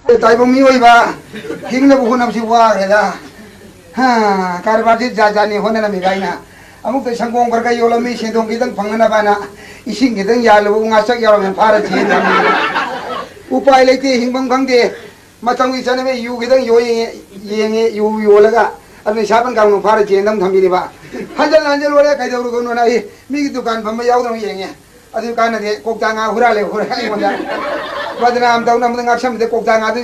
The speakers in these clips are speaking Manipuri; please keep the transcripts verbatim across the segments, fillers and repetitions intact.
ꯇꯥꯏꯕꯪ ꯃꯤꯑꯣꯏꯕ ꯍꯤꯡꯅꯕ ꯍꯣꯠꯅꯕꯁꯤ ꯋꯥꯈ꯭ꯔꯦꯗ꯫ ꯍꯥ, ꯀꯔꯕꯥꯔꯁꯤ ꯖꯥꯠ ꯖꯥꯠꯅꯤ ꯍꯣꯠꯅꯔꯝꯃꯤꯕ ꯑꯩꯅ꯫ ꯑꯃꯨꯛꯇ ꯁꯪꯒꯣꯝ ꯈꯔ ꯈꯔ ꯌꯣꯜꯂꯝꯃꯤ, ꯁꯦꯟꯗꯣꯡ ꯈꯤꯇꯪ ꯐꯪꯅꯅꯕꯅ꯫ ꯏꯁꯤꯡ ꯈꯤꯇꯪ ꯌꯥꯜꯂꯨꯕ ꯉꯥꯆꯛ ꯌꯥꯎꯔꯝꯃꯦ, ꯐꯥꯔ ꯆꯦꯟ ꯊꯝꯃꯤ꯫ ꯎꯄꯥꯏ ꯂꯩꯇꯦ, ꯍꯤꯡꯐꯝ ꯈꯪꯗꯦ꯫ ꯃꯇꯝꯒꯤ ꯆꯠꯅꯕꯤ ꯌꯨ ꯈꯤꯇꯪ ꯌꯣ-, ꯌꯦꯡꯉꯦ, ꯌꯦꯡꯉꯦ, ꯌꯨ ꯌꯣꯜꯂꯒ ꯑꯗꯨ ꯅꯤꯁꯥ ꯄꯟ ꯀꯥꯡꯕꯨ ꯐꯥꯔ ꯆꯦꯟꯗꯪ ꯊꯝꯕꯤꯔꯤꯕ꯫ ꯍꯟꯖꯜ ꯍꯟꯖꯜ ꯂꯣꯏꯔꯦ, ꯀꯩꯗꯧꯔꯨꯗꯧꯅꯣꯅ ꯑꯩ ꯃꯤꯒꯤ ꯗꯨꯀꯥꯟ ꯐꯝꯕ ꯌꯥꯎꯗꯅ ꯌꯦꯡꯉꯦ꯫ ꯑꯗꯨ ꯀꯥꯟꯅꯗꯦ, ꯀꯧꯇꯥ ꯉꯥ ꯍꯨꯔꯥꯜꯂꯦ, ꯍꯨꯔꯥꯜꯂꯦ ꯑꯩꯉꯣꯟꯗ꯫ ꯕꯗꯅꯥꯝ ꯇꯧꯅꯕꯗ ꯉꯥꯛꯁꯟꯕꯗ ꯀꯧꯇꯥ ꯉꯥꯗꯨ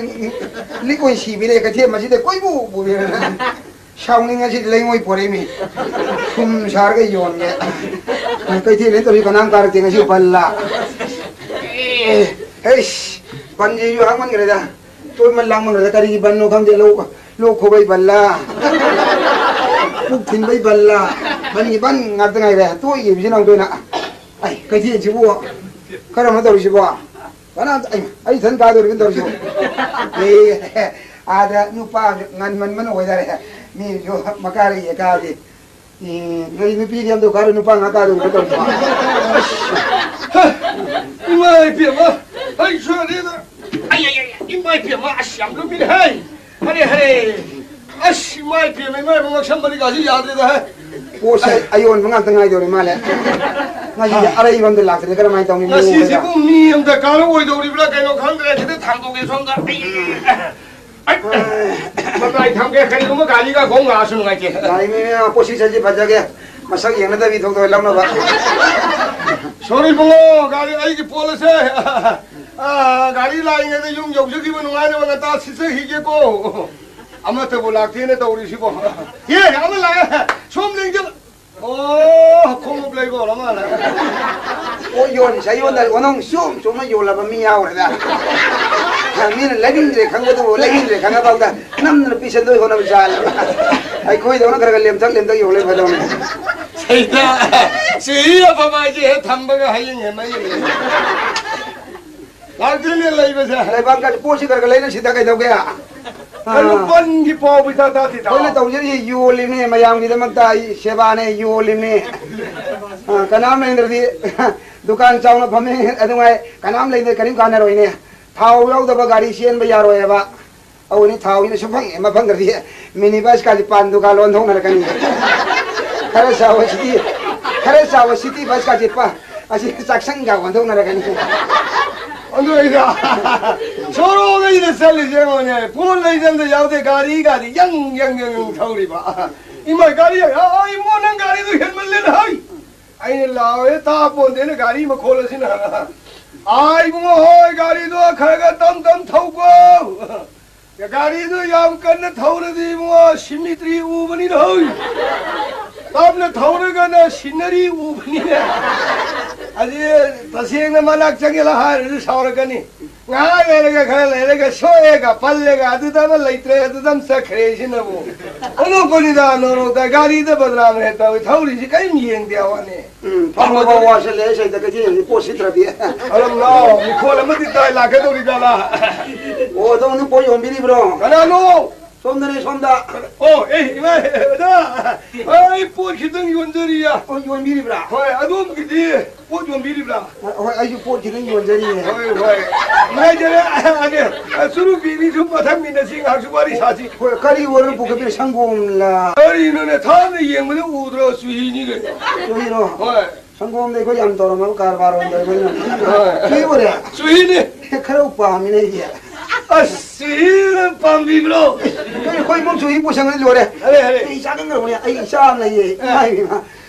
ꯂꯤꯛ ꯑꯣꯏꯅ ꯁꯤꯕꯤꯔꯦ, ꯀꯩꯊꯦꯜ ꯃꯁꯤꯗ ꯀꯣꯏꯄꯨ ꯄꯨꯕꯤꯔꯦ꯫ ꯁꯥꯎꯅꯤꯡꯉꯁꯤꯗꯤ ꯂꯩꯉꯣꯏ ꯄꯣꯔꯛꯏꯃꯤ꯫ ꯁꯨꯝ ꯁꯥꯔꯒ ꯌꯣꯟꯒꯦ꯫ ꯀꯩꯊꯦꯜꯗ ꯇꯧꯔꯤ ꯀꯅꯥꯝ ꯀꯥꯔꯛꯇꯦ ꯉꯁꯤ ꯕꯜꯂꯥ꯫ ꯑꯦ, ꯑꯩꯁ, ꯕꯟꯁꯤꯁꯨ ꯍꯥꯡꯃꯟꯈ꯭ꯔꯦꯗ꯫ ꯇꯣꯏꯃꯟ ꯂꯥꯡꯃꯟꯈ꯭ꯔꯦꯗ꯫ ꯀꯔꯤꯒꯤ ꯕꯟꯅꯣ ꯈꯪꯗꯦ꯫ ꯂꯣꯛ, ꯂꯣꯛ ꯈꯨꯕꯩ ꯕꯜꯂꯥ꯫ ꯄꯨꯛ ꯊꯤꯟꯕꯩ ꯕꯜꯂꯥ꯫ ꯕꯟꯒꯤ ꯕꯟ ꯉꯥꯛꯇ ꯉꯥꯏꯔꯦ꯫ ꯇꯣꯛꯏꯈꯤꯕꯁꯤꯅ ꯑꯃꯨꯛꯇ ꯑꯣꯏꯅ꯫ ꯑꯩ, ꯀꯩꯊꯦꯜꯁꯤꯕꯨ ꯀꯔꯝꯕ ꯇꯧꯔꯤꯁꯤꯕꯣ? ꯀꯅꯥꯝꯇ, ꯑꯩ, ꯑꯩ ꯏꯊꯟ ꯀꯥꯗꯣꯔꯤꯕꯅꯤ ꯇꯧꯔꯤꯁꯤꯕꯣ꯫ ꯑꯦ, ꯑꯥꯗ ꯅꯨꯄꯥ ꯉꯟꯃꯟꯕꯅ ꯑꯣꯏꯗꯔꯦ꯫ ꯃꯤꯁꯨ ꯃꯀꯥ ꯂꯩꯌꯦ ꯀꯥꯗꯤ꯫ ꯑꯦ, ꯅꯣꯏ ꯅꯨꯄꯤꯗꯤ ꯑꯝꯇ ꯀꯥꯔꯣꯏ, ꯅꯨꯄꯥ ꯉꯥꯛ ꯀꯥꯗꯣꯔꯤꯕ ꯇꯧꯔꯤꯁꯤꯕꯣ꯫ ꯏꯃꯥ ꯏꯄꯦꯝꯃ, ꯑꯩ ꯁꯣꯏꯔꯦꯗ꯫ ꯑꯩ, ꯑꯩ, ꯑꯩ, ꯏꯃꯥ ꯏꯄꯦꯝꯃ, ꯑꯁ, ꯌꯥꯝ ꯂꯨꯝꯃꯤꯅꯦ, ꯍꯩ꯫ ꯍꯔꯦ, ꯍꯔꯦ꯫ ꯑꯁ, ꯏꯃꯥ ꯏꯄꯦꯝꯃ, ꯏꯃꯥ ꯏꯕꯨꯡ ꯉꯛꯁꯝ ꯃꯔꯤꯒꯥꯁꯤ ꯌꯥꯗ꯭ꯔꯦꯗ, ꯍꯩ꯫ ꯄꯣꯠꯁꯦ ꯑꯌꯣꯟꯕ ꯉꯥꯛꯇ ꯉꯥꯏꯗꯧꯔꯦ ꯃꯥꯜꯂꯦ꯫ ꯉꯁꯤꯗꯤ ꯑꯔꯩꯕ ꯑꯝꯇ ꯂꯥꯛꯇ꯭ꯔꯦ, ꯀꯔꯝꯍꯥꯏꯅ ꯇꯧꯅꯤ? ꯉꯁꯤꯁꯤꯕꯨ ꯃꯤ ꯑꯝꯇ ꯀꯥꯔꯛꯑꯣꯏꯗꯧꯔꯤꯕ꯭ꯔꯥ ꯀꯩꯅꯣ ꯈꯪꯗ꯭ꯔꯦ, ꯈꯤꯇ ꯊꯥꯡꯗꯣꯛꯀꯦ ꯁꯣꯝꯗ꯫ ꯑꯩ, ꯑꯩ, ꯃꯇꯥꯏ ꯊꯝꯒꯦ, ꯀꯔꯤꯒꯨꯝꯕ ꯒꯥꯔꯤꯒ ꯈꯣꯡ ꯂꯥꯛꯑꯁꯨ ꯅꯨꯡꯉꯥꯏꯇꯦ꯫ ꯒꯥꯔꯤ ꯃꯤ, ꯃꯤ, ꯄꯣꯠꯁꯤ ꯆꯠꯁꯤ ꯐꯖꯒꯦ, ꯃꯁꯛ ꯌꯦꯡꯅꯗꯕꯤ ꯊꯣꯛꯇꯧꯔꯦ ꯂꯧꯅꯕ꯫ ꯁꯣꯔꯤ ꯏꯕꯨꯡꯉꯣ, ꯒꯥꯔꯤ, ꯑꯩꯒꯤ ꯄꯣꯠ ꯑꯁꯦ, ꯑꯥ, ꯒꯥꯔꯤ ꯂꯥꯛꯏꯉꯩꯗ ꯌꯨꯝ ꯌꯧꯖꯈꯤꯕ ꯅꯨꯡꯉꯥꯏꯅꯕ ꯉꯟꯇꯥ ꯁꯤꯠꯆꯈꯤꯒꯦꯀꯣ꯫ ꯑꯃꯠꯇꯕꯨ ꯂꯥꯛꯇꯦꯅ ꯇꯧꯔꯤꯁꯤꯕꯣ꯫ ꯌꯦ, ꯑꯃ ꯂꯥꯛꯑꯦ꯫ ꯁꯣꯝ ꯂꯦꯡꯖꯜ-, ꯑꯣ, ꯈꯣꯡꯎꯞ ꯂꯩꯕ ꯑꯣꯏꯔ ꯃꯥꯜꯂꯦ꯫ ꯄꯣꯠ ꯌꯣꯟ ꯁꯥ ꯌꯣꯟꯗ ꯑꯣꯟꯊꯣꯡ ꯆꯨꯝ ꯆꯨꯝꯅ ꯌꯣꯜꯂꯕ ꯃꯤ ꯌꯥꯎꯔꯦꯗ꯫ ꯃꯤꯅ ꯂꯩꯅꯤꯡꯗ꯭ꯔꯦ ꯈꯪꯕꯗꯨꯕꯨ ꯂꯩꯅꯤꯡꯗ꯭ꯔꯦ ꯈꯪꯉꯐꯥꯎꯗ ꯅꯝꯗꯅ ꯄꯤꯁꯟꯗꯣꯏ ꯍꯣꯠꯅꯕ ꯖꯥꯠꯂꯕ꯫ ꯑꯩꯈꯣꯏꯗꯧꯅ ꯈꯔ ꯈꯔ ꯂꯦꯝꯇꯛ ꯂꯦꯝꯇꯛ ꯌꯣꯜꯂꯦ ꯐꯗꯧꯅꯤ꯫ ꯁꯤꯗ ꯆꯨꯍꯤ ꯑꯐꯕ ꯍꯥꯏꯁꯦ ꯍꯦꯛ ꯊꯝꯕꯒ ꯍꯌꯤꯡ ꯍꯦꯛ ꯃꯩ ꯂꯥꯛꯇ꯭ꯔꯤꯅꯦ ꯂꯩꯕꯁꯦ꯫ ꯂꯩꯕꯥꯛ ꯀꯥꯁꯦ ꯄꯣꯠꯁꯤ ꯈꯔ ꯈꯔ ꯂꯩꯅ ꯁꯤꯗ ꯀꯩꯗꯧꯒꯦ? ꯀꯩꯅꯣ ꯑꯥ꯫ ꯕꯟꯒꯤ ꯄꯥꯎꯕ ꯏꯇꯥ ꯇꯥꯗꯦꯗ꯫ ꯑꯩꯈꯣꯏꯅ ꯇꯧꯖꯔꯤꯁꯤ ꯌꯣꯜꯂꯤꯕꯅꯤ, ꯃꯌꯥꯝꯒꯤꯗꯃꯛꯇ ꯑꯩ ꯁꯦꯕꯥꯅꯦ, ꯌꯣꯜꯂꯤꯕꯅꯤ꯫ ꯑꯥ, ꯀꯅꯥꯝ ꯂꯩꯗ꯭ꯔꯗꯤ ꯗꯨꯀꯥꯟ ꯆꯥꯎꯅ ꯐꯝꯃꯦ, ꯑꯗꯨꯉꯥꯏ ꯀꯅꯥꯝ ꯂꯩꯗ꯭ꯔꯗꯤ ꯀꯔꯤꯝ ꯀꯥꯟꯅꯔꯣꯏꯅꯦ꯫ ꯊꯥꯎ ꯌꯥꯎꯗꯕ ꯒꯥꯔꯤ ꯆꯦꯟꯕ ꯌꯥꯔꯣꯏꯑꯕ꯫ ꯑꯧꯅꯤ, ꯊꯥꯎꯁꯤꯅ ꯁꯨꯝ ꯐꯪꯉꯦ, ꯑꯃ ꯐꯪꯗ꯭ꯔꯗꯤ ꯃꯤꯅꯤ ꯕꯁꯀꯥꯁꯦ ꯄꯥꯟ ꯗꯨꯀꯥꯟ ꯂꯣꯟꯊꯣꯛꯅꯔꯛꯀꯅꯤ꯫ ꯈꯔ ꯆꯥꯎꯕ ꯁꯤꯇꯤ, ꯈꯔ ꯆꯥꯎꯕ ꯁꯤꯇꯤ ꯕꯁꯀꯥꯁꯦ ꯄ-, ꯑꯁꯤ ꯆꯥꯛꯁꯪꯒ ꯑꯣꯟꯊꯣꯛꯅꯔꯛꯀꯅꯤ꯫ ꯑꯗꯨ ꯑꯩꯅ ꯁꯣꯔꯣꯛ ꯑꯩꯅ ꯆꯠꯂꯤꯁꯦ ꯌꯦꯡꯉꯣꯅꯦ, ꯄꯣꯠ ꯂꯩꯗꯅ ꯌꯥꯎꯗꯦ, ꯒꯥꯔꯤ, ꯒꯥꯔꯤ ꯌꯪ ꯌꯪ ꯌꯪ ꯌꯪ ꯊꯧꯔꯤꯕ꯫ ꯏꯃꯥ, ꯒꯥꯔꯤ, ꯑ, ꯑ, ꯏꯃꯣ, ꯅꯪ ꯒꯥꯔꯤꯗꯨ ꯍꯦꯟꯃꯜꯂꯦꯅ ꯍꯥꯏ꯫ ꯑꯩꯅ ꯂꯥꯎꯔꯦ, ꯇꯥ ꯄꯣꯟꯗꯦꯅ ꯒꯥꯔꯤ ꯃꯈꯣꯜ ꯑꯁꯤꯅ꯫ ꯑꯥ, ꯏꯕꯨꯡꯉꯣ ꯍꯣꯏ, ꯒꯥꯔꯤꯗꯣ ꯈꯔ ꯈꯔ ꯇꯝ ꯇꯝ ꯊꯧꯀꯣ꯫ ꯒꯥꯔꯤꯗꯣ ꯌꯥꯝ ꯀꯟꯅ ꯊꯧꯔꯗꯤ ꯏꯕꯨꯡꯉꯣ, ꯁꯤꯃꯤꯇ꯭ꯔꯤ ꯎꯕꯅꯤꯅ ꯍꯣꯏ꯫ ꯇꯞꯅ ꯊꯧꯔꯒꯅ ꯁꯤꯅꯔꯤ ꯎꯕꯅꯤꯅ꯫ ꯑꯁꯤ ꯇꯁꯦꯡꯅ ꯃꯅꯥꯛ ꯆꯪꯒꯦꯂꯥ ꯍꯥꯏꯔꯁꯨ ꯁꯥꯎꯔꯛꯀꯅꯤ꯫ ꯉꯥꯏꯍꯥꯛ ꯂꯩꯔꯒ, ꯈꯔ ꯂꯩꯔꯒ ꯁꯣꯛꯑꯦꯒ, ꯄꯜꯂꯦꯒ, ꯑꯗꯨꯗ ꯑꯃ ꯂꯩꯇ꯭ꯔꯦ, ꯑꯗꯨꯗ ꯑꯃ ꯆꯠꯈ꯭ꯔꯦ ꯁꯤꯅꯕꯨ꯫ ꯑꯣꯟꯊꯣꯛꯄꯅꯤꯗ, ꯅꯣꯔꯣꯛꯇ ꯒꯥꯔꯤꯗ ꯕꯗꯅꯥꯝ ꯍꯦꯛ ꯇꯧꯏ, ꯊꯧꯔꯤꯁꯤ ꯀꯔꯤꯝ ꯌꯦꯡꯗꯦ ꯋꯥꯅꯤ꯫ ꯎꯝ, ꯐꯝꯃꯣ, ꯐꯝꯃꯣ, ꯋꯥꯁꯤꯜꯂꯦ, ꯁꯩꯗ ꯀꯩꯊꯦꯜꯒꯤ ꯄꯣꯠ ꯁꯤꯠꯇ꯭ꯔꯗꯤ꯫ ꯑꯗꯨꯝ ꯂꯥꯎ, ꯃꯤꯈꯣꯜ ꯑꯃꯗꯤ ꯇꯥꯏ, ꯂꯥꯛꯀꯗꯧꯔꯤ ꯖꯥꯠꯂꯥ? ꯑꯣ, ꯑꯗꯣꯝꯗ ꯄꯣꯠ ꯌꯣꯟꯕꯤꯔꯤꯕ꯭ꯔꯣ? ꯀꯅꯥꯅꯣ? ꯁꯣꯝꯗꯅꯦ, ꯁꯣꯝꯗ꯫ ꯑꯣ, ꯑꯦ, ꯏꯃꯥ, ꯑꯣꯖꯥ, ꯑꯩ ꯄꯣꯠ ꯈꯤꯇꯪ ꯌꯣꯟꯖꯔꯤꯌꯦ꯫ ꯄꯣꯠ ꯌꯣꯟꯕꯤꯔꯤꯕ꯭ꯔꯥ? ꯍꯣꯏ, ꯑꯗꯣꯝꯒꯤꯗꯤ ꯄꯣꯠ ꯌꯣꯟꯕꯤꯔꯤꯕ꯭ꯔꯥ? ꯍꯣꯏ, ꯑꯩꯁꯨ ꯄꯣꯠ ꯈꯤꯇꯪ ꯌꯣꯟꯖꯔꯤꯌꯦ꯫ ꯍꯣꯏ, ꯍꯣꯏ꯫ ꯅꯨꯡꯉꯥꯏꯖꯔꯦ꯫ ꯑꯗꯦ, ꯆꯨꯔꯨꯞ ꯄꯤꯕꯤꯁꯨ ꯃꯊꯪꯒꯤꯗ ꯁꯤ ꯉꯥꯏꯍꯥꯛꯁꯨ ꯋꯥꯔꯤ ꯁꯥꯁꯤ꯫ ꯍꯣꯏ, ꯀꯔꯤ ꯑꯣꯏꯔꯣ ꯄꯨꯈꯠꯄꯤꯔꯣ? ꯁꯪꯒꯣꯝꯂ? ꯀꯔꯤꯅꯣꯅꯦ, ꯊꯥꯡꯅ ꯌꯦꯡꯕꯗ ꯎꯗ꯭ꯔꯣ? ꯆꯨꯍꯤꯅꯤ ꯀꯩꯅꯣ꯫ ꯆꯨꯍꯤꯔꯣ? ꯍꯣꯏ꯫ ꯁꯪꯒꯣꯝꯗ ꯑꯩꯈꯣꯏ ꯌꯥꯝ ꯇꯧꯔꯝꯃꯕ ꯀꯔꯕꯥꯔ ꯑꯣꯏꯅ ꯇꯧꯔꯤꯕꯅꯤꯅ꯫ ꯍꯣꯏ꯫ ꯆꯨꯍꯤ ꯑꯣꯏꯔꯦ? ꯆꯨꯍꯤꯅꯤ꯫ ꯈꯔ ꯄꯥꯝꯃꯤꯅꯦ ꯑꯩꯗꯤ꯫ ꯑꯁ, ꯆꯨꯍꯤꯅ ꯄꯥꯝꯕꯤꯕ꯭ꯔꯣ? ꯑꯩꯈꯣꯏ ꯏꯃꯨꯡ ꯆꯨꯍꯤ ꯄꯨꯁꯪꯒꯗꯤ ꯂꯣꯏꯔꯦ꯫ ꯑꯔꯦ, ꯑꯔꯦ꯫ ꯑꯩ ꯏꯆꯥ ꯈꯪꯗ꯭ꯔꯕꯅꯦ꯫ ꯑꯩ ꯏꯆꯥ ꯑꯃ ꯂꯩꯌꯦ꯫ ꯑꯦ꯫ ꯏꯃꯥ ꯏꯕꯦꯝꯃ꯫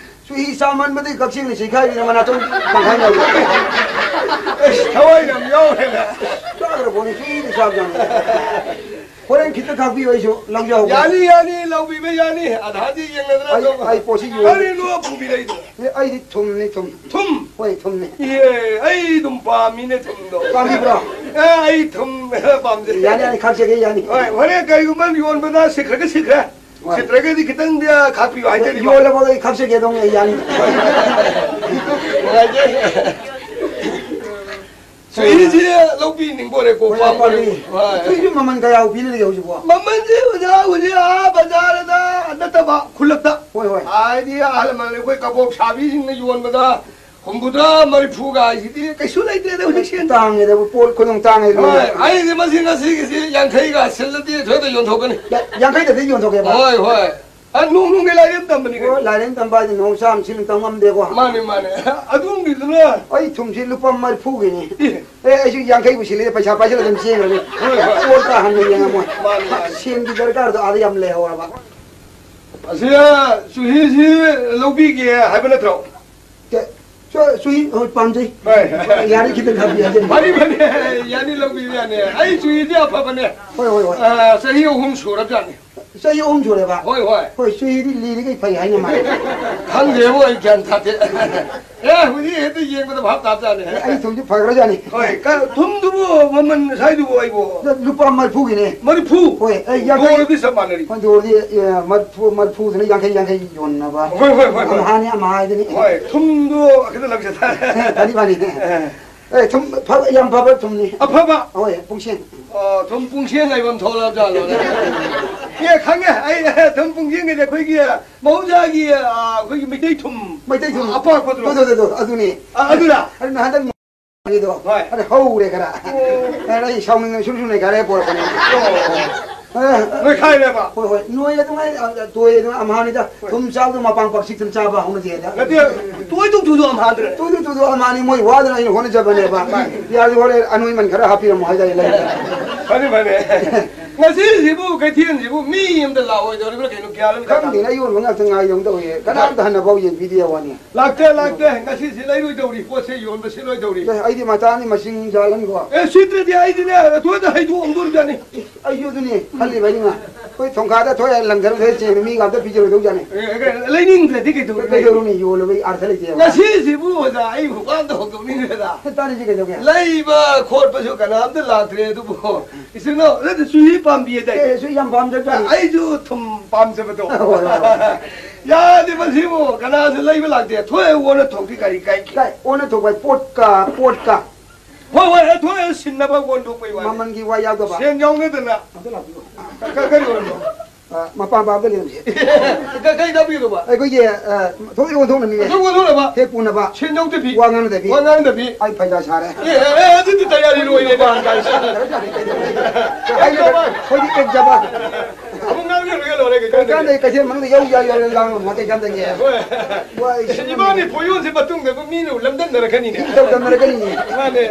ꯆꯨꯍꯤ ꯆꯥꯃꯟꯕꯗꯒꯤ ꯀꯛꯆꯦꯡꯅ ꯆꯤꯛꯈꯥꯏꯔꯤꯅ ꯃꯅꯥꯇꯣꯟ ꯇꯪꯈꯥꯏ ꯌꯧꯔꯦ꯫ ꯑꯁ, ꯊꯋꯥꯏ ꯌꯥꯝ ꯌꯥꯎꯔꯦꯅ꯫ ꯆꯥꯗ꯭ꯔꯕꯣꯅꯦ, ꯆꯨꯍꯤꯗꯤ ꯆꯥꯕ ꯌꯥꯝ ꯌꯥꯎꯔꯦ꯫ ꯍꯣꯔꯦꯟ ꯈꯤꯇ ꯈꯥꯛꯄꯤꯌꯨ, ꯑꯩꯁꯨ ꯂꯧꯖꯍꯧꯒꯦ꯫ ꯌꯥꯅꯤ, ꯌꯥꯅꯤ, ꯂꯧꯕꯤꯕ ꯌꯥꯅꯤ꯫ ꯑꯙꯥꯗꯤ ꯌꯦꯡꯅꯗꯅ ꯑꯩ, ꯑꯗꯨꯝ꯫ ꯑꯩ ꯄꯣꯠꯁꯤ ꯌꯣꯟ- ꯀꯔꯤꯅꯣ ꯄꯨꯕꯤꯔꯛꯏꯗꯣ? ꯑꯦ, ꯑꯩꯗꯤ ꯊꯨꯝꯅꯤ, ꯊꯨꯝ꯫ ꯊꯨꯝ? ꯍꯣꯏ, ꯊꯨꯝꯅꯤ꯫ ꯑꯦ, ꯑꯩ ꯑꯗꯨꯝ ꯄꯥꯝꯃꯤꯅꯦ ꯊꯨꯝꯗꯣ꯫ ꯄꯥꯝꯕꯤꯕ꯭ꯔꯣ? ꯑꯦ, ꯑꯩ ꯊꯨꯝ ꯄꯥꯝꯖꯩ꯫ ꯌꯥꯅꯤ, ꯌꯥꯅꯤ, ꯈꯥꯛꯆꯒꯦ, ꯌꯥꯅꯤ꯫ ꯍꯣꯏ, ꯍꯣꯔꯦꯟ ꯀꯔꯤꯒꯨꯝꯕ ꯌꯣꯟꯕꯗ ꯁꯤꯠꯈ꯭ꯔꯒ ꯁꯤꯠꯈ꯭ꯔꯦ꯫ ꯍꯣꯏ꯫ ꯁꯤꯠꯇ꯭ꯔꯒꯗꯤ ꯈꯤꯇꯪꯗꯤ ꯈꯥꯛꯄꯤꯌꯨ ꯍꯥꯏꯖꯔꯤꯕ꯫ ꯌꯣꯜꯂꯕꯣ? ꯑꯩ ꯈꯥꯛꯆꯒꯦ ꯑꯗꯨꯝ, ꯑꯩ ꯌꯥꯅꯤ꯫ ꯅꯨꯡꯉꯥꯏꯖꯩ꯫ ꯆꯨꯍꯤꯁꯤ ꯂꯧꯕꯤꯅꯤꯡꯕ ꯑꯣꯏꯔꯦꯀꯣ, ꯍꯣꯏ, ꯄꯥꯝꯕ ꯑꯣꯏꯔꯦ꯫ ꯄꯥꯝꯃꯤ꯫ ꯍꯣꯏ꯫ ꯆꯨꯍꯤꯁꯤ ꯃꯃꯜ ꯀꯌꯥ ꯄꯤꯅꯔꯤꯒꯦ ꯍꯧꯖꯤꯛꯄꯣ? ꯃꯃꯜꯁꯦ ꯑꯣꯖꯥ, ꯍꯧꯖꯤꯛ ꯑꯥ ꯕꯖꯥꯔꯗ ꯅꯠꯇꯕ ꯈꯨꯜꯂꯛꯇ꯫ ꯍꯣꯏ, ꯍꯣꯏ꯫ ꯍꯥꯏꯗꯤ ꯑꯍꯜ ꯂꯃꯟ ꯑꯩꯈꯣꯏ ꯀꯕꯣꯛ ꯁꯥꯕꯤꯁꯤꯡꯅ ꯌꯣꯟꯕꯗ ꯍꯨꯝꯐꯨꯇꯔꯥ, ꯃꯔꯤꯐꯨꯒ ꯍꯥꯏꯁꯤꯗꯤ ꯀꯩꯁꯨ ꯂꯩꯇ꯭ꯔꯦꯗ ꯍꯧꯖꯤꯛꯁꯦ꯫ ꯇꯥꯡꯉꯦꯗ, ꯄꯣꯠ ꯈꯨꯗꯣꯡ ꯇꯥꯡꯉꯦ꯫ ꯍꯣꯏ, ꯑꯩꯗꯤ ꯃꯁꯤ ꯉꯁꯤꯒꯤꯁꯤ ꯌꯥꯡꯈꯩꯒ ꯁꯤꯜꯂꯗꯤ ꯊꯣꯏꯗ ꯌꯣꯟꯊꯣꯛꯀꯅꯤ꯫ ꯌꯥ-, ꯌꯥꯡꯈꯩꯗꯗꯤ ꯌꯣꯟꯊꯣꯛꯀꯦꯕ? ꯍꯣꯏ, ꯍꯣꯏ꯫ ꯑ, ꯅꯣꯡ ꯅꯣꯡꯒꯤ ꯂꯥꯏꯔꯦꯝ ꯇꯝꯕꯅꯤ ꯀꯩꯅꯣ꯫ ꯍꯣꯏ, ꯂꯥꯏꯔꯦꯝ ꯇꯝꯕ ꯍꯥꯏꯗꯤ ꯅꯣꯡ ꯆꯥꯝ ꯁꯤꯟ ꯇꯝ ꯉꯝꯗꯦꯀꯣ꯫ ꯃꯥꯅꯦ, ꯃꯥꯅꯦ꯫ ꯑꯗꯣꯝꯒꯤꯗꯨꯅ? ꯑꯩ ꯊꯨꯝꯁꯤ ꯂꯨꯄꯥ ꯃꯔꯤꯐꯨꯒꯤꯅꯤ꯫ ꯑꯦ꯫ ꯑꯦ, ꯑꯩꯁꯨ ꯌꯥꯡꯈꯩꯕꯨ ꯁꯤꯜꯂꯦ, ꯄꯩꯁꯥ ꯄꯥꯏꯁꯤꯜꯂ ꯑꯗꯨꯝ ꯆꯦꯟꯈ꯭ꯔꯅꯤ꯫ ꯍꯣꯏ, ꯍꯣꯏ꯫ ꯄꯣꯠ ꯇꯥꯍꯟꯕ ꯌꯦꯡꯉꯝꯃꯣꯏ꯫ ꯃꯥꯅꯦ, ꯃꯥꯅꯦ꯫ ꯁꯦꯟꯒꯤ ꯗꯔꯀꯥꯔꯗꯣ ꯑꯥꯗ ꯌꯥꯝ ꯂꯩꯍꯧꯔꯕ꯫ ꯑꯁꯤꯗ ꯆꯨꯍꯤꯁꯤ ꯂꯧꯕꯤꯒꯦ ꯍꯥꯏꯕ ꯅꯠꯇ꯭ꯔꯣ? ꯆꯦ, ꯆꯨ-, ꯆꯨꯍꯤ ꯍꯣꯏ ꯄꯥꯝꯖꯩ꯫ ꯍꯣꯏ꯫ ꯌꯥꯔꯤ ꯈꯤꯇꯪ ꯈꯥꯛꯄꯤꯌꯨ ꯍꯥꯏꯖꯔꯤ꯫ ꯐꯅꯤ, ꯐꯅꯤ꯫ ꯌꯥꯅꯤ, ꯂꯧꯕꯤꯌꯨ ꯌꯥꯅꯤ꯫ ꯑꯩ ꯆꯨꯍꯤꯗꯤ ꯑꯐꯕꯅꯦ꯫ ꯍꯣꯏ, ꯍꯣꯏ, ꯍꯣꯏ꯫ ꯑ, ꯆꯍꯤ ꯑꯍꯨꯝ ꯁꯨꯔꯕꯖꯥꯠꯅꯤ꯫ ꯆꯍꯤ ꯑꯍꯨꯝ ꯁꯨꯔꯦꯕ? ꯍꯣꯏ, ꯍꯣꯏ꯫ ꯍꯣꯏ, ꯆꯨꯍꯤꯗꯤ ꯂꯤꯔꯤꯈꯩ ꯐꯩ ꯍꯥꯏꯅ ꯃꯥꯜꯂꯦ꯫ ꯈꯪꯗꯦꯕꯣ, ꯑꯩ ꯒ꯭ꯌꯥꯟ ꯇꯥꯗꯦ꯫ ꯑꯦ, ꯍꯧꯖꯤꯛ ꯍꯦꯛꯇ ꯌꯦꯡꯕꯗ ꯚꯥꯞ ꯇꯥꯕꯖꯥꯠꯅꯤ꯫ ꯑꯩ ꯊꯨꯝꯁꯤ ꯐꯈ꯭ꯔꯖꯥꯠꯅꯤ꯫ ꯍꯣꯏ, ꯀ-, ꯊꯨꯝꯗꯨꯕꯨ ꯃꯃꯜ ꯉꯁꯥꯏꯗꯨꯕꯨ ꯑꯩꯕꯨ? ꯂꯨꯄꯥ ꯃꯔꯤꯐꯨꯒꯤꯅꯦ꯫ ꯃꯔꯤꯐꯨ? ꯍꯣꯏ, ꯑꯩ ꯌꯥꯡꯈꯩ꯫ ꯗꯣꯔꯗꯤ ꯆꯞ ꯃꯥꯟꯅꯔꯤ꯫ ꯍꯣꯏ, ꯗꯣꯔꯗꯤ, ꯑꯦ, ꯃꯔꯤꯐꯨ, ꯃꯔꯤꯐꯨꯗꯨꯅ ꯌꯥꯡꯈꯩ, ꯌꯥꯡꯈꯩ ꯌꯣꯟꯅꯕ꯫ ꯍꯣꯏ, ꯍꯣꯏ, ꯍꯣꯏ, ꯍꯣꯏ꯫ ꯑꯝꯍꯥꯅꯤ, ꯑꯝꯍꯥ ꯍꯥꯏꯗꯨꯅꯤ꯫ ꯍꯣꯏ, ꯊꯨꯝꯗꯨ ꯈꯤꯇꯪ ꯂꯧꯖ ꯇꯥꯔꯦ꯫ ꯐꯅꯤ, ꯐꯅꯤ꯫ ꯑꯦ꯫ ꯑꯦ, ꯊꯨꯝ ꯐꯕ, ꯌꯥꯝ ꯐꯕ ꯊꯨꯝꯅꯤ꯫ ꯑꯐꯕ? ꯍꯣꯏ, ꯄꯨꯡꯁꯦꯟ꯫ ꯑꯣ, ꯊꯨꯝ ꯄꯨꯡꯁꯦꯟ ꯍꯥꯏꯕ ꯑꯃ ꯊꯣꯛꯂꯛꯑꯕ ꯖꯥꯠꯂꯣꯅꯦ? ꯑꯦ, ꯈꯪꯉꯦ꯫ ꯑꯩ, ꯑꯦ, ꯊꯨꯝ ꯄꯨꯡꯁꯦꯟꯒꯤꯗꯤ ꯑꯩꯈꯣꯏꯒꯤ ꯃꯍꯧꯁꯥꯒꯤ, ꯑ, ꯑꯩꯈꯣꯏꯒꯤ ꯃꯩꯇꯩ ꯊꯨꯝ ꯃꯩꯇꯩ ꯊꯨꯝ꯫ ꯑꯄꯥꯛꯄꯗꯨꯔꯣ? ꯑꯗꯨ, ꯑꯗꯨ, ꯑꯗꯨ, ꯑꯗꯨꯅꯤ꯫ ꯑ, ꯑꯗꯨꯔ? ꯑꯗꯨ ꯅꯍꯥꯟꯗꯪ ꯗꯣ꯫ ꯍꯣꯏ꯫ ꯑꯗ ꯍꯧꯔꯦ ꯈꯔ꯫ ꯑꯣ꯫ ꯑꯗ ꯑꯩ ꯁꯥꯎꯅꯤꯡꯗꯅ ꯁꯨꯝ ꯁꯨꯝ ꯅꯩꯈꯥꯏꯔꯦ ꯄꯣꯔꯛꯄꯅꯦ꯫ ꯑꯣ꯫ ꯑ, ꯅꯣꯏꯈꯥꯏꯔꯦꯕ? ꯍꯣꯏ, ꯍꯣꯏ꯫ ꯅꯣꯏ ꯑꯗꯨꯉꯩ, ꯑ, ꯇꯣꯏ ꯑꯗꯨ ꯑꯝꯍꯥꯅꯤꯗ꯫ ꯍꯣꯏ꯫ ꯊꯨꯝ ꯆꯥꯕꯗꯣ ꯃꯄꯥꯡ ꯄꯥꯛꯁꯤꯛꯇꯅ ꯆꯥꯕ ꯍꯧꯅꯗꯦꯗ꯫ ꯅꯠꯇꯦ, ꯇꯣꯏ ꯇꯧ ꯊꯨꯗꯣ ꯑꯝꯍꯥꯗ꯭ꯔꯦ꯫ ꯇꯣꯏ ꯇꯧ ꯊꯨꯗꯣ ꯑꯝꯍꯥꯅꯤ, ꯃꯣꯏ ꯋꯥꯗꯅ ꯑꯩꯅ ꯍꯣꯠꯅꯖꯕꯅꯦꯕ꯫ ꯃꯥꯅꯤ꯫ ꯌꯥꯔꯗꯤ ꯍꯣꯔꯦꯟ ꯑꯅꯣꯏꯃꯟ ꯈꯔ ꯍꯥꯞꯄꯤꯔꯝꯃꯣ ꯍꯥꯏꯇꯥꯔꯦ ꯂꯩꯗ꯫ ꯐꯅꯤ, ꯐꯅꯤ꯫ ꯉꯁꯤꯁꯤꯕꯨ ꯀꯩꯊꯦꯜꯁꯤꯕꯨ ꯃꯤ ꯑꯝꯇ ꯂꯥꯛꯑꯣꯏꯗꯧꯔꯤꯕ꯭ꯔꯥ ꯀꯩꯅꯣ? ꯒ꯭ꯌꯥꯟ ꯑꯃ ꯏꯇꯥ ꯇꯥꯗꯦ꯫ ꯈꯪꯗꯦꯅꯦ, ꯑꯌꯣꯟꯕ ꯉꯥꯛꯇ ꯉꯥꯏꯗꯧꯅ ꯇꯧꯏ꯫ ꯀꯅꯥꯝꯇ ꯍꯟꯅꯐꯥꯎ ꯌꯦꯡꯕꯤꯗꯦ ꯋꯥꯅꯤ꯫ ꯂꯥꯛꯇꯦ, ꯂꯥꯛꯇꯦ꯫ ꯉꯁꯤꯁꯤ ꯂꯩꯔꯣꯏꯗꯧꯔꯤ, ꯄꯣꯠꯁꯦ ꯌꯣꯟꯕ ꯁꯤꯠꯂꯣꯏꯗꯧꯔꯤ꯫ ꯑꯦ, ꯑꯩꯗꯤ ꯃꯇꯥꯅꯤ ꯃꯁꯤꯡ ꯌꯥꯜꯍꯟꯈꯣ꯫ ꯑꯦ, ꯁꯤꯠꯇ꯭ꯔꯗꯤ ꯑꯩꯗꯤꯅꯦ, ꯅꯊꯣꯏꯗ ꯍꯩꯗꯣꯛꯑꯝꯗꯣꯔꯤꯕꯅꯤ꯫ ꯑꯩꯁꯨ ꯑꯗꯨꯅꯤ ꯈꯜꯂꯤꯕ ꯑꯩꯅ꯫ ꯑꯩꯈꯣꯏ ꯊꯣꯡꯈꯥꯗ ꯊꯣꯛꯑꯦ, ꯂꯪꯊꯔꯨ ꯊꯣꯛꯑꯦ, ꯆꯦꯡ ꯃꯤꯒ ꯑꯝꯇ ꯄꯤꯖꯔꯣꯏꯗꯧꯖꯥꯠꯅꯤ꯫ ꯑꯦ, ꯑꯦ, ꯂꯩꯅꯤꯡꯗ꯭ꯔꯗꯤ ꯀꯩꯗꯧꯔꯨꯅꯤ? ꯀꯩꯗꯧꯔꯨꯅꯤ? ꯌꯣꯜꯂꯨꯕꯩ ꯑꯥꯔꯊ ꯂꯩꯇꯦꯕ꯫ ꯉꯁꯤꯁꯤꯕꯨ ꯑꯣꯖꯥ, ꯑꯩ ꯍꯨꯛ ꯑꯝꯇ ꯍꯧꯗꯣꯛꯅꯤꯡꯈ꯭ꯔꯦꯗ꯫ ꯇꯥꯔꯤꯁꯤ ꯀꯩꯗꯧꯒꯦ? ꯂꯩꯕ ꯈꯣꯠꯄꯁꯨ ꯀꯅꯥꯝꯇ ꯂꯥꯛꯇ꯭ꯔꯦ, ꯑꯗꯨꯕꯨ ꯏꯆꯤꯟ ꯏꯅꯥꯎ, ꯅꯪ ꯆꯨꯍꯤ ꯄꯥꯝꯕꯤ ꯑꯗꯥꯏ꯫ ꯑꯦ, ꯆꯨꯍꯤ ꯌꯥꯝ ꯄꯥꯝꯖꯕꯖꯥꯠꯅꯤ꯫ ꯑꯩꯁꯨ ꯊꯨꯝ ꯄꯥꯝꯖꯕꯗꯣ꯫ ꯍꯣꯏ, ꯍꯣꯏ, ꯍꯣꯏ꯫ ꯌꯥꯗꯦ, ꯃꯁꯤꯕꯨ ꯀꯅꯥꯁꯨ ꯂꯩꯕ ꯂꯥꯛꯇꯦ꯫ ꯊꯣꯛꯑꯦ, ꯑꯣꯟꯅ ꯊꯣꯛꯄꯤ ꯀꯔꯤ ꯀꯥꯏ? ꯀꯥꯏ? ꯑꯣꯟꯅ ꯊꯣꯛꯄ ꯄꯣꯠꯀ, ꯄꯣꯠꯀ꯫ ꯍꯣꯏ, ꯍꯣꯏ, ꯊꯣꯛꯑꯦ, ꯁꯤꯟꯅꯕ ꯑꯣꯟꯊꯣꯛꯄꯩ ꯋꯥꯅꯤ꯫ ꯃꯃꯜꯒꯤ ꯋꯥ ꯌꯥꯎꯗꯕ꯫ ꯁꯦꯟ ꯌꯥꯎꯅꯗꯅ꯫ ꯑꯝꯇ ꯂꯥꯛꯄꯤꯌꯨ꯫ ꯀ-, ꯀ-, ꯀꯔꯤ ꯑꯣꯏꯔꯕꯅꯣ? ꯑ, ꯃꯄꯥꯟ ꯄꯥꯕꯗ ꯂꯩꯔꯝꯁꯦ꯫ ꯀ-, ꯀꯩ ꯇꯥꯛꯄꯤꯒꯗꯧꯕ? ꯑꯩꯈꯣꯏꯒꯤ, ꯑ, ꯊꯣꯛꯏ ꯑꯣꯟꯊꯣꯛꯅꯅꯤꯅꯦ꯫ ꯑꯗꯨꯝ ꯑꯣꯟꯊꯣꯛꯅꯕ? ꯍꯦꯛ ꯄꯨꯅꯕ꯫ ꯁꯦꯟ ꯌꯧꯗꯕꯤ꯫ ꯋꯥ ꯉꯥꯡꯅꯗꯕꯤ꯫ ꯋꯥ ꯉꯥꯡꯅꯗꯕꯤ꯫ ꯑꯩ ꯐꯩꯖꯥ ꯁꯥꯔꯦ꯫ ꯑꯦ, ꯑꯦ, ꯑꯦ, ꯑꯗꯨꯗꯤ ꯇꯌꯥꯔꯤ ꯂꯣꯏꯔꯦꯗ꯫ ꯃꯄꯥꯟ ꯀꯥꯏ ꯁꯥꯟꯅꯔ ꯖꯥꯠꯅꯤ ꯀꯩꯗꯧꯔꯒꯦ? ꯑꯩꯅ ꯑꯩꯈꯣꯏꯗꯤ ꯑꯦꯛ ꯖꯕꯥꯟ꯫ ꯑꯃꯨꯛ ꯉꯥꯡꯅꯔꯒ ꯂꯣꯏꯔꯦ, ꯀꯩ ꯀꯥꯟꯗꯩ? ꯀꯩꯀꯥꯟꯗꯩ ꯀꯩꯊꯦꯜ ꯃꯅꯨꯡꯗ ꯌꯧ ꯌꯥ ꯌꯥ ꯌꯥ ꯂꯥꯡꯕ ꯀꯩ ꯀꯥꯟꯗꯩ? ꯍꯣꯏ꯫ ꯋꯥ, ꯑꯩ ꯁꯤꯅꯦꯃꯥ ꯏꯕꯥꯅꯤ ꯄꯣꯌꯣꯟꯁꯦ ꯃꯇꯨꯡꯗ ꯃꯤꯅ ꯂꯝꯗꯝꯅꯔꯛꯀꯅꯤꯅꯦ꯫ ꯃꯤꯅ ꯂꯝꯗꯝꯅꯔꯛꯀꯅꯤꯅꯦ꯫ ꯃꯥꯅꯦ,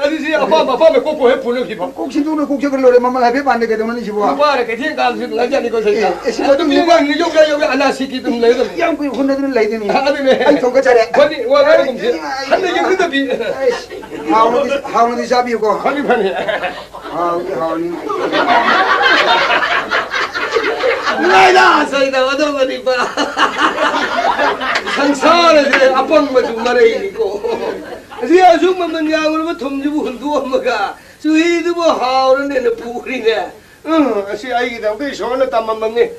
ꯑꯗꯨꯗꯤ ꯑꯄꯥꯝ ꯑꯄꯥꯝꯕ ꯀꯣꯛ ꯀꯣꯛ ꯍꯦꯛ ꯄꯨꯅꯈꯤꯕ꯫ ꯀꯣꯛ ꯁꯤꯟꯗꯣꯛꯅ ꯀꯣꯛ ꯆꯠꯈ꯭ꯔ ꯂꯣꯏꯔꯦ, ꯃꯃꯜ ꯍꯥꯏꯐꯦꯠ ꯃꯥꯟꯅꯩ ꯀꯩꯗꯧꯅꯅꯤ ꯁꯤꯕꯣ? ꯅꯨꯄꯥꯅ ꯀꯩꯊꯦꯜ ꯀꯥꯕꯁꯨ ꯅꯨꯡꯉꯥꯏꯖꯥꯠꯅꯤꯀꯣ, ꯁꯩꯇ꯫ ꯑꯦ, ꯑꯦ, ꯁꯤ ꯑꯗꯨꯝ ꯃꯇꯨꯡ ꯅꯨꯄꯥ ꯌꯧꯒꯦ ꯌꯧꯒꯦ ꯑꯅꯥꯁꯤꯒꯤ ꯑꯗꯨꯝ ꯂꯩꯒꯗꯕꯅꯤ꯫ ꯌꯥꯝ ꯀꯨꯏ ꯍꯨꯟꯅꯗꯨꯅ ꯂꯩꯗꯣꯏꯅꯤ꯫ ꯑꯗꯨꯅꯦ꯫ ꯑꯩ ꯊꯣꯡꯒꯠꯆꯔꯦ꯫ ꯐꯅꯤ, ꯋꯥ ꯉꯥꯡꯒꯨꯝꯁꯤ꯫ ꯑꯩ, ꯍꯟꯅ ꯌꯦꯡꯅꯗꯕꯤ꯫ ꯑꯩ, ꯍꯥꯎꯅꯗꯤ, ꯍꯥꯎꯅꯗꯤ ꯆꯥꯕꯤꯌꯨꯀꯣ꯫ ꯐꯅꯤ, ꯐꯅꯤ꯫ ꯍꯥꯎꯗꯤ ꯍꯥꯎꯅꯤ꯫ ꯅꯨꯡꯉꯥꯏꯗ, ꯁꯩꯇ, ꯑꯗꯨꯝꯕꯅꯤꯄꯥ꯫ ꯁꯪꯁꯥꯔꯁꯦ ꯑꯄꯪꯕꯁꯨ ꯃꯔꯩꯅꯤꯀꯣ꯫ ꯑꯁꯤ ꯑꯁꯨꯛ ꯃꯃꯜ ꯌꯥꯝꯂꯕ ꯊꯨꯝꯁꯤꯕꯨ ꯍꯨꯟꯗꯣꯛꯑꯝꯃꯒ ꯆꯨꯍꯤꯗꯨꯕꯨ ꯍꯥꯎꯔꯅꯦꯅ ꯄꯨꯈ꯭ꯔꯤꯅꯦ꯫ ꯎꯝ, ꯑꯁꯤ ꯑꯩꯒꯤꯗꯃꯛꯇ ꯏꯁꯣꯔꯅ ꯇꯝꯃꯝꯃꯕꯅꯤ꯫